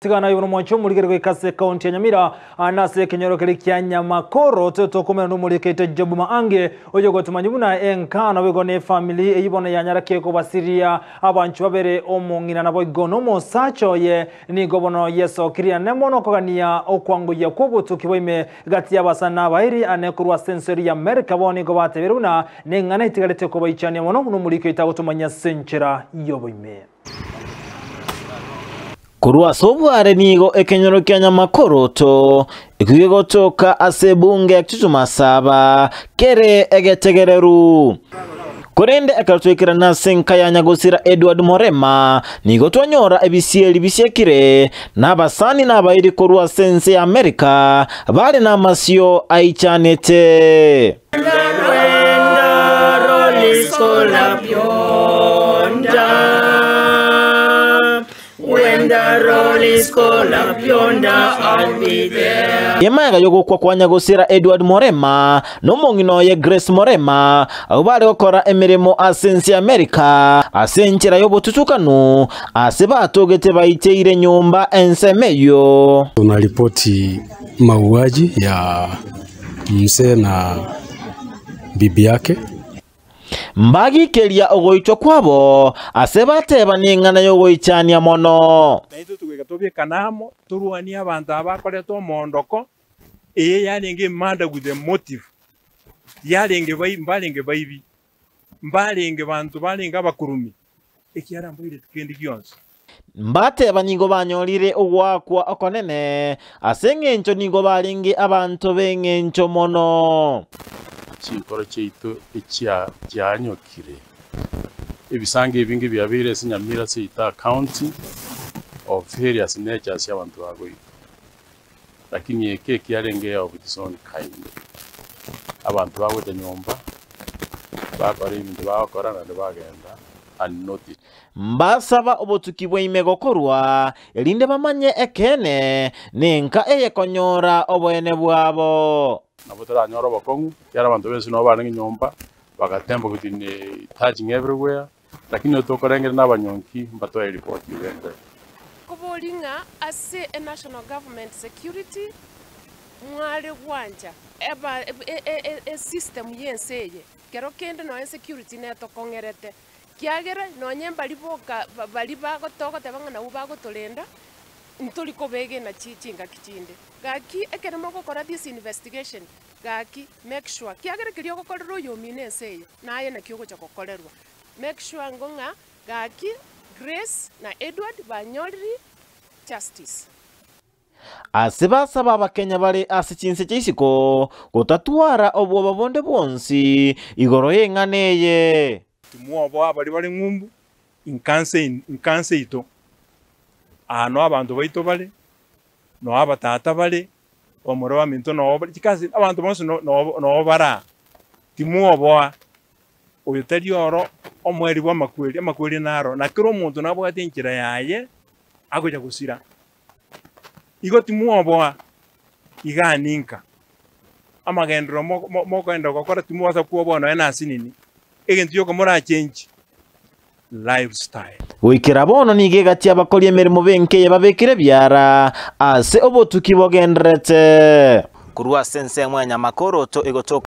Tigana aye nomwanchi omorigeri goika ase ekaunti ya Nyamira na ase ekenyoro keria kia Nyamakoro totokomera nomorikete Job Maange oyogotomanya buna enka naboigo ne efamiri eyio bono yanyara kobasiria abanchwa babere omong'ina naboigo nomosacha oye nigo bono yesokirie ane mono kogania okwangoyia kw'obotuki bwa ime gati y'abasani na abairi ane korwa ase ense eria ya Amerika bono nigo batebire buna neng'ana etigarete kobaichania mono buna omoriki oito agotomanya ase enchera y'oboime. Korwa ase obware nigo ekenyoro kia Nyamakoroto ekio kegotoka ase ebunge ya Kitutu Masaba kere egetegereru. Korende ekero twaikerana ase enka ya Nyagosira Edward Morema nigo twanyora ebisieri bisiekire na abasani na abairi korwa ase ense ya Amerika bare namasio aichanete. When the roll is called up yonder, when the roll is called up yonder, I'll be there. Emaega yogokwa kwa Nyagosira Edward Morema nomong'ina oye Grace Morema abwo bare gokora emeremo ase ense ya Amerika ase enchera y'obotutukanu ase batogete baiteire nyomba ensemo eyio. Tunaripoti mauaji ya mzee na bibi yake. Mbagikeria ogoitwa kwabo ase bateba neng'ana yogoichania mono. Naitwe tugwika tubikana amo turwanie abanto aba bakoreta omondoko eye yarenge emurder with a motive yarenge bai mbarenge baibi mbarenge banto barenge abakurumi ekiara mbaireti kende gionsi. Mbateba nigo banyorire ogwakwa okonene ase eng'encho nigo barenge abanto b'eng'encho mono. Chinkoro chiaito echia chianyokire ebisango ebinge biabeire ase Nyamira seita county of various natures abantu bagoitwa, lakini eke ekiarenge of its own kind. Abantu bagocha nyomba bakora ebinto bagokora naende bagenda unnoticed. Mbasaba obotuki bwa ime gokorwa erinde bamanye ekene nenka eye konyora oboene bwabo. Nabo toranyora obokong'u kiara abanto bensi nabo barenge nyomba bagatemba between touching everywhere, lakini tokorengera na abanyonki mbatoe report igende. Kobori ng'a ase e national government security mware gwancha eba e system yense eye kero kende noe security netokong'erete kiagera nonye mbari boka bari bagotogoteba ng'a nabwo bagotorenda ntori kobegena chingaki chinde gaki ekero mogokora this investigation gaki make sure kiagera keria ogokorera oyo omino ense eye naye naki ogocha gokorerwa make sure ngo ng'a gaki Grace na Edward banyoriri justice. Ase basaba abakenya bare ase chinse chia isiko gotatwara obwoba bonde bwonsi igoro y'eng'ana eye. Timwoboa abari bare ng'umbu inkanse inkanse ito aa no abanto baito bare no abatata bare omoro baminto no bare chikasi abanto bonsi no no bara timwoboa oyo tari oro omweri bwa amakweri amakweri naro na kera omonto nabwate enchera yaye agocha gosira igo timwoboa iga ninka amagendero mokoenda gokora timwasa kwoboa noe na asinini egento gioka morachenji lifestyle. Goikera bono nigo egati abakori emeremo benkeye babekire biara ase obotuki bogenderete. Korwa ase ensemo ya Nyamakoroto egotoka.